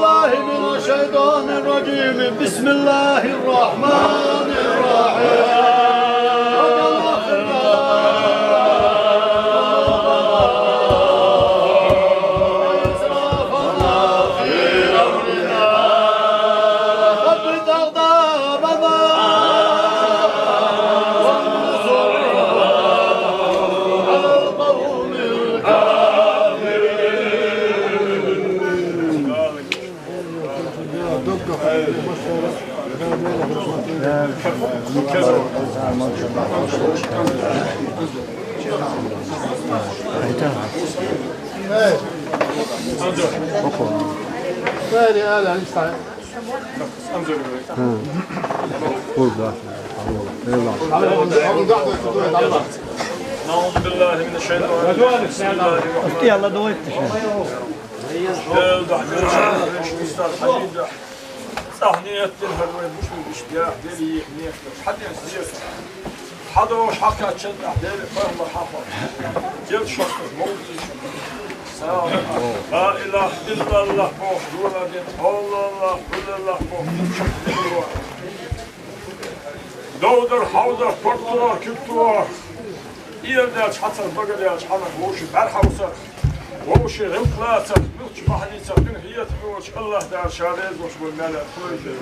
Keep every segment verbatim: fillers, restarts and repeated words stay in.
أعوذ بالله من الشيطان الرجيم. بسم الله الرحمن الرحيم. نعوذ بالله من الشيطان الرجيم. بسم الله الرحمن الرحيم. Дел духьа, дел шарахь, вешан устаз хьажийда. Цхьа нийят дина хьалвай муш ву иштта, дели йихьа нийят дина. Хьадин сиеса. ХьадогӀуш хьакхаьччан тӀехь дели пайхамар хьахор. Дел шостаз мовлид. Ла илахӀа иллаллахӀ бохуш, дура дин, Аллаху акбар, Аллаху акбар. Довдар, хьовдар, портуар, куьптуар. Иердаьлча хьацар, багадаьлча хьанах, вовши бӀаьрхьовсар, вовши гӀиллакх лацар, муьлххачу бахьаницара дина хетам йолчу АллахӀ Дала ша реза волуш болу мел яц хьоьжуш.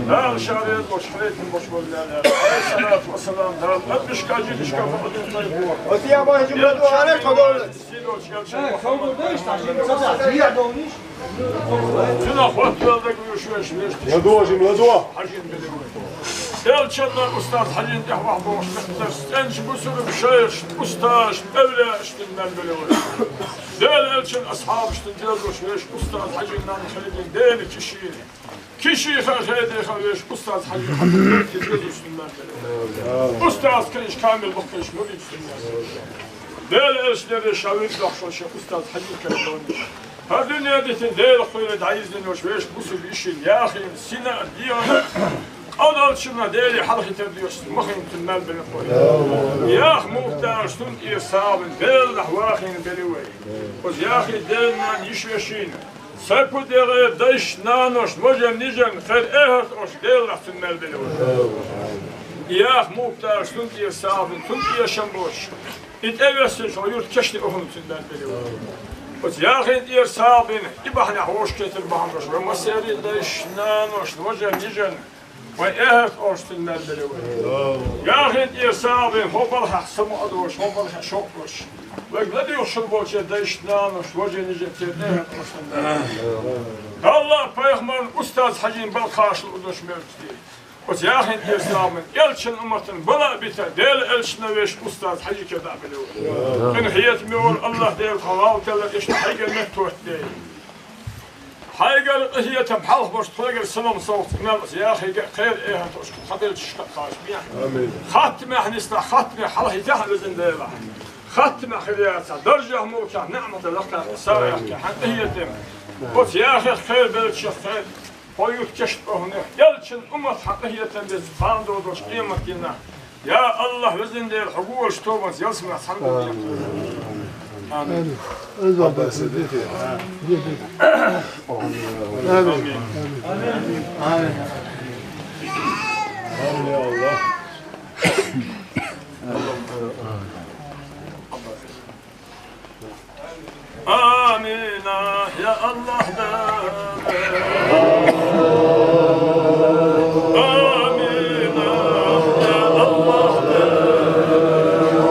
Дала ша реза волуш хьоьтан болуш болу мел яц. Алейхиссалату вассалам, Дала къадмишка, жинашка, бакъдина тайпо. Оцу я бахьа жимма дуьхьа ареш тхо довлу. Сийлахьчу элчан Мухьаммад. Цуьнан хӀоттавелла дага вуьйш вешан вешан. Ладо, жима ладо. Хьажин бели вай. Элчанна устаз хьажин тӀехь вахь бохуш мехкадарш, цӀеначу бусург шайшна, устазашна, эвлаяашна мел бели вай. Дела элчан асхьабашна дезош вешан устаз хьажин нанна хилийна Делан кишина. Кишиха а, хедеха а вешан устаз хьажин хьажин дезош мел бели вай. Устаз кхайш камил баккхайш муридаш мел бели вай. Дела элчанера ша вирд дохуш шен устаз хьажин кара донаш. ХӀара дуьне дитина Делан кхоьле дӀайизина йолуш вешан бусург йишина, яхийна, сина а, дегӀана а, къа долчунна Деле хьалхийтар доьшуш, махийна цунна мел бели вай. Яха муха тӀе аьлча, цунна тӀера сагӀа бина, Делан дуьхьа вахийна бели вай. Оцу яхийна ден-ненан, йиш-вешина, сайпу дегӀе дайшна, наношна, важарна, йижарна, кхеран эхарт ош Делан дуьхьа цунна мел бели вай. Яха муха тӀе аьлча, цунна тӀера сагӀа бина, цунна тӀе эшам боцуш. И тӀевессинчу хьо юрт кешна а хӀума цуьнан бели вай. Оцу яхийна тӀера сагӀа бина, и бахьанехь вовшахкхетар бахьана долуш, вай массеран а дайшна, наношна, важарна, йижарна, вайн эхарт ош цуьнан мел бели вай. Яхийна тӀера сагӀа бина, хӀокху балхахь самукъа а долуш, хӀокху балхахь шовкъ долуш, вайга ладуьйгӀуш хила болчеран дайшна, наношна, важарна, йижарна церан эхарт ош цуьнан мел бели вай. Далла а пайхамарна устаз хьажин балхаш луъу долуш мел ца дийр. Оцу яхин тӀера сагӀа, элчан умматан бала а бита, Делан элчанна вешан устаз Хьажи керда а белла. Къинхетаме волу АллахӀ Дела, тхо гӀалаталлар иштта хьайгара меттахӀоттаде. Хьайгара къинхетам хьалха болуш, тхоьгара салам совгӀаташ, мел оцу яхига а кхеран эхьатошка хьан белчашка а кхачабехьа. Амин. Хаттамехь нислахь, хаттамехь хьалхийтахь, везан Дела. Хаттамехь хир яцахь, даржехь, мулкехь, неӀматехь лакхахь, сагӀа яхкахь, хьан къинхетам. Оцу яхех кхеран, белчех кхеран. Хьо юьхкаш тӀехнех, элчан уммат хьан къинхетам беза, бан додуш къематдийнахь. Я АллахӀ, везан Дела, хьо гуш тобанца ялсаманехь цхьаьна гулбе. Амин. Амин. Амин. Амин. Амин, я АллахӀ. Амина, я АллахӀ, Дела. Амина, я АллахӀ, Дела.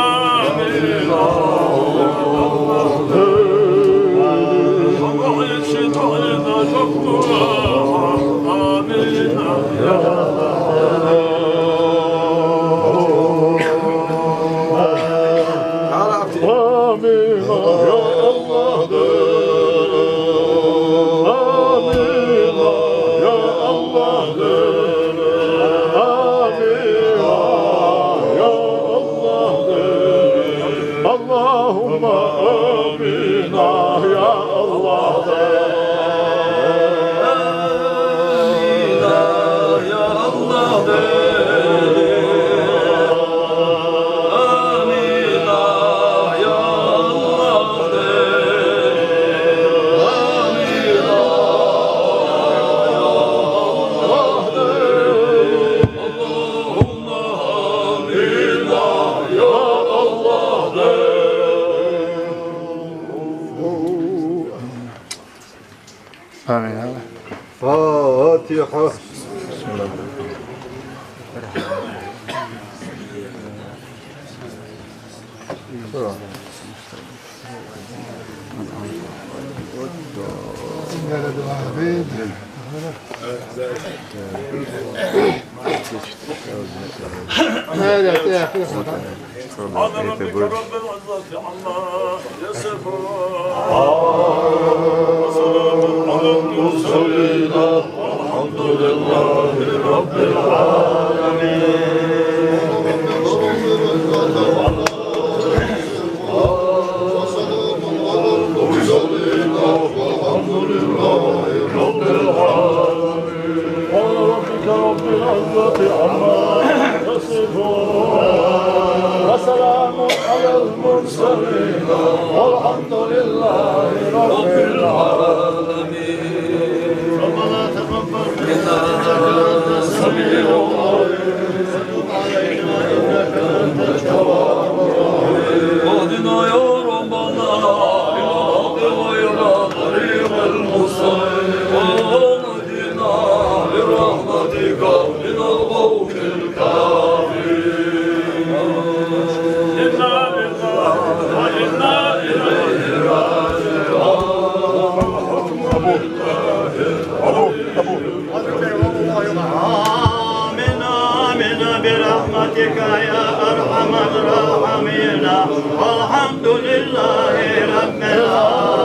Амина, я АллахӀ, Дела. Амина, я АллахӀ, Дела. Амина, я АллахӀ, Дела. Амина, я АллахӀ, Дела. Амина, я АллахӀ, Дела. اللهم آمنا يا الله. آمنا يا الله. آمنا يا الله. آمنا يا الله. اللهم آمنا يا الله. آمين. فاتحة. وسلام على المرسلين والحمد لله رب العالمين. رب العزة عما يصفون. وسلام على المرسلين والحمد لله رب العالمين. ربنا تقبل منا إنك أنت السميع العليم. وتب علينا إنك أنت التواب الرحيم. واهدنا يا ربنا إلى الحق وإلى طريق المستقيم. واهدنا برحمتك من القوم الكافرين. إنا لله وإنا إليه راجعون. آمين، آمين برحمتك يا أرحم الراحمين. والحمد لله رب العالمين.